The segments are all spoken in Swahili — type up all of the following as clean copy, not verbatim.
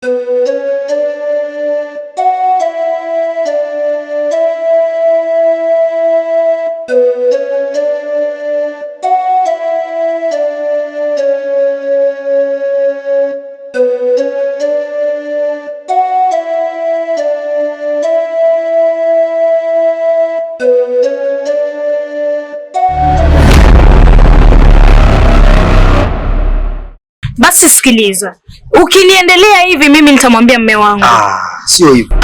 Basi sikiliza, ukiniendelea hivi mimi nitamwambia mme wangu. Ah, sio hivyo.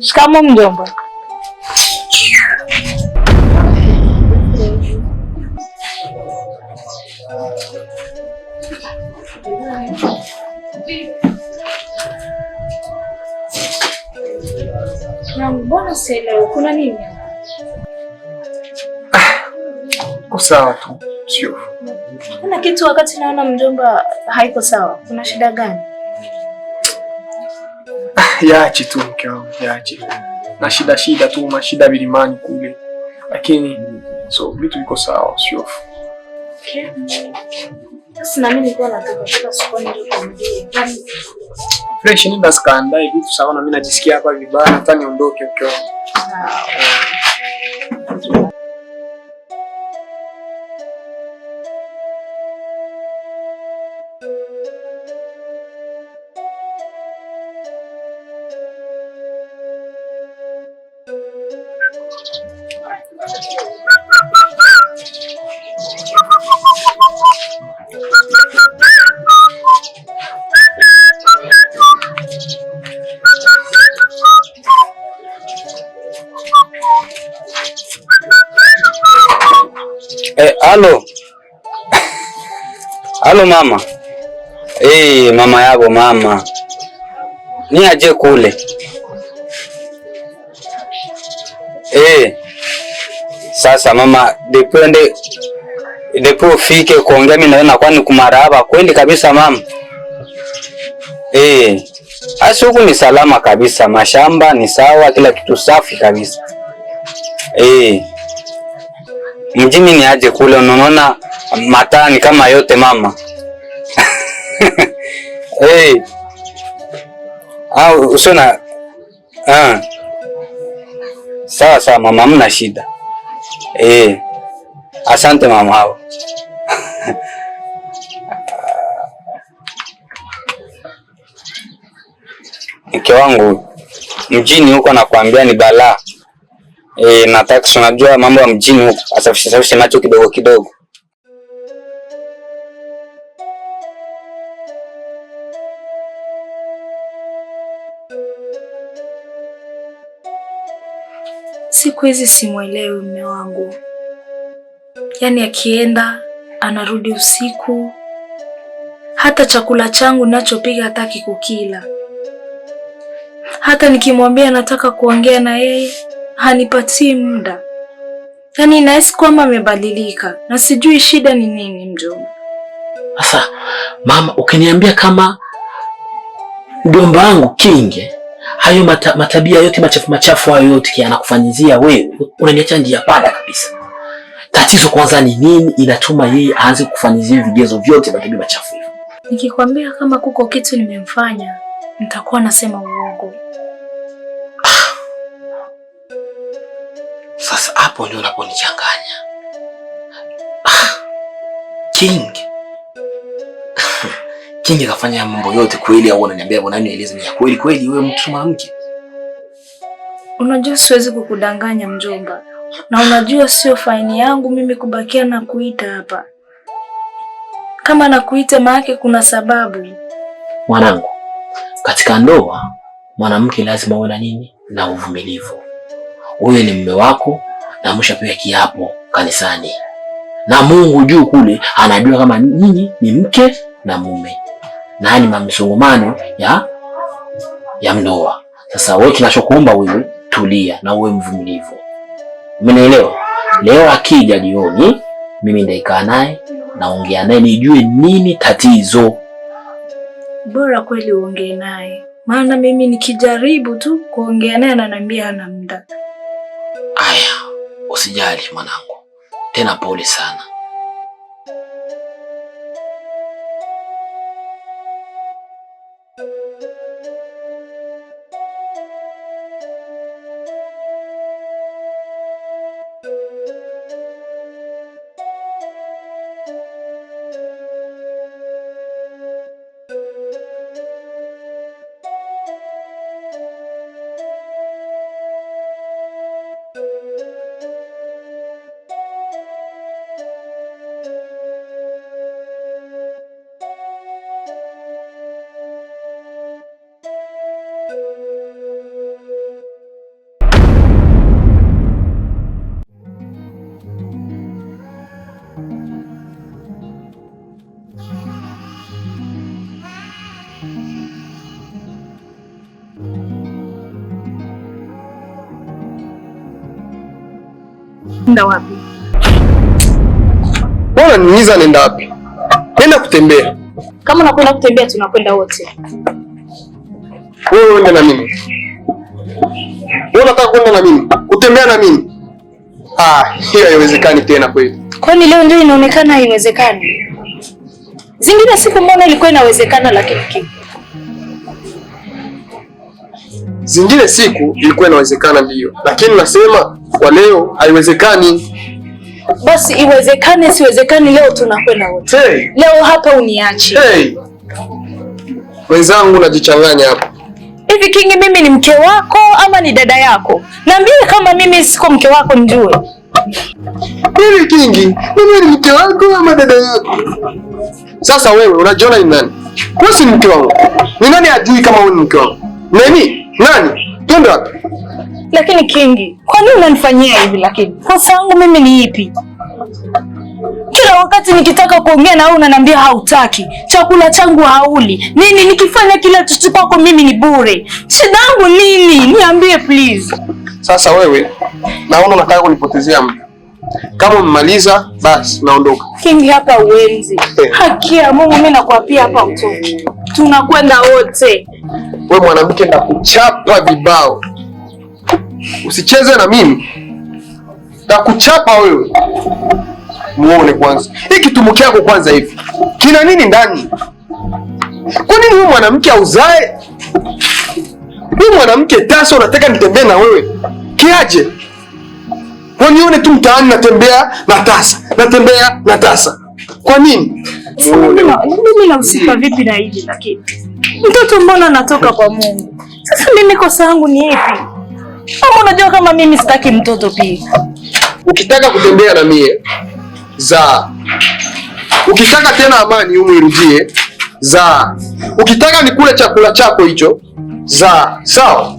Shikamoo mjomba. Na mbona sielewi kuna nini? Ko sawa tu, sio Kuna kitu wakati naona mjomba haiko sawa. Kuna shida gani? Yaache tu mke wangu, yaache na shida shida tu, mashida vilimani kule, lakini so vitu viko sawa, sio Okay. Sasa na mimi nilikuwa nataka kutoka sokoni ndio kuambie. Yaani fresh. Nenda sikaandae vitu sawa, na mimi najisikia hapa vibaya, hata niondoke mke wangu. Halo. Halo mama. Mama yako mama. Ni aje kule? Sasa mama, depende depo ufike kuongea mimi naona kwani kumaraba kweli kabisa mama. Asi huku ni salama kabisa, mashamba ni sawa, kila kitu safi kabisa. Mjini ni aje kule, unaona matani kama yote mama. Hey. Au usiona. Ah. Sawa sawa mama, hamna shida. Asante mama hao. Mke wangu mjini huko nakwambia ni balaa. Nataka unajua mambo ya mjini huko, asafishe safishe macho kidogo kidogo. Siku hizi simwelewi mume wangu, yaani akienda anarudi usiku, hata chakula changu nachopiga hataki kukila. Hata nikimwambia nataka kuongea na yeye hanipatii muda. Yaani nahisi kwamba amebadilika na sijui shida ni nini mjomba. Sasa mama, ukiniambia kama mjomba wangu Kinge hayo matabia yote machafu machafu hayo yote anakufanyizia wewe, unaniacha njia panda kabisa. Tatizo kwanza ni nini inatuma yeye aanze kukufanyizia vigezo vyote matabia machafu hivyo? Nikikwambia kama kuko kitu nimemfanya, nitakuwa nasema uongo. Sasa hapo ndio unaponichanganya. King King kafanya mambo yote kweli, au unaniambia bwana, nieleze ni ya kweli kweli? Wewe mtu mwanamke, unajua siwezi kukudanganya mjomba, na unajua sio faini yangu mimi kubakia na kuita hapa. Kama nakuita maana kuna sababu. Mwanangu, katika ndoa mwanamke lazima uwe na nini na uvumilivu. Huyo ni mume wako na mshapewa kiapo kanisani, Na Mungu juu kule anajua kama nyinyi ni mke na mume, na ni mamsongamano ya ndoa. Sasa wewe kinachokuomba wewe, tulia na uwe mvumilivu. Umenielewa? Leo akija jioni, mimi ndaikaa naye, naongea naye nijue nini tatizo. Bora kweli uongee naye, maana mimi nikijaribu tu kuongea naye ananiambia hana muda. Aya, usijali mwanangu, tena pole sana. Nenda wapi? Bwana niuliza nenda wapi? Nenda kutembea. Kama unakwenda kutembea tunakwenda wote. Wewe uende na mimi. Wewe unataka kwenda na mimi? Kutembea na mimi? Ah, hiyo haiwezekani tena kweli. Kwani leo ndio inaonekana haiwezekani? Zingine siku mbona ilikuwa inawezekana, lakini zingine siku ilikuwa inawezekana ndio, lakini nasema kwa leo haiwezekani. Basi iwezekane siwezekani, leo tunakwenda wote. Hey. Leo hapa uniache. Hey. Wenzangu najichanganya hapa. Hivi Kingi, mimi ni mke wako ama ni dada yako? Niambie kama mimi siko mke wako nijue. Mimi Kingi, mimi ni mke wako ama dada yako? Sasa wewe unajiona ni nani? Wewe si mke wangu. Ni nani ajui kama wewe ni mke wangu? Nani? Nani? Twende wapi? Lakini Kingi, kwa nini unanifanyia hivi? Lakini kosa yangu mimi ni ipi? Kila wakati nikitaka kuongea na wewe unaniambia hautaki, chakula changu hauli, nini nikifanya kila kitu kwako mimi ni bure. Shida yangu nini? Niambie please. Sasa wewe naona unataka kunipotezea muda. Kama umemaliza basi naondoka. Kingi, hapa uenzi. Haki ya Mungu mimi nakuapia hapa utoki. Tunakwenda wote. Wewe mwanamke, nakuchapa vibao. Usicheze na mimi, nakuchapa wewe. Muone kwanza hii kitumu chako kwanza, hivi kina nini ndani? Kwa nini huyu mwanamke auzae? Huyu mwanamke tasa, unataka nitembee na wewe kiaje? Wanione tu mtaani natembea na tasa, natembea na tasa, kwa nini? Mimi nahusika vipi na hili? Lakini mtoto mbona anatoka kwa Mungu? Sasa mimi kosa yangu ni ipi? Kama unajua kama mimi sitaki mtoto pia. Ukitaka kutembea na mie zaa, ukitaka tena amani umwirudie zaa, ukitaka nikule chakula chako hicho zaa, sawa?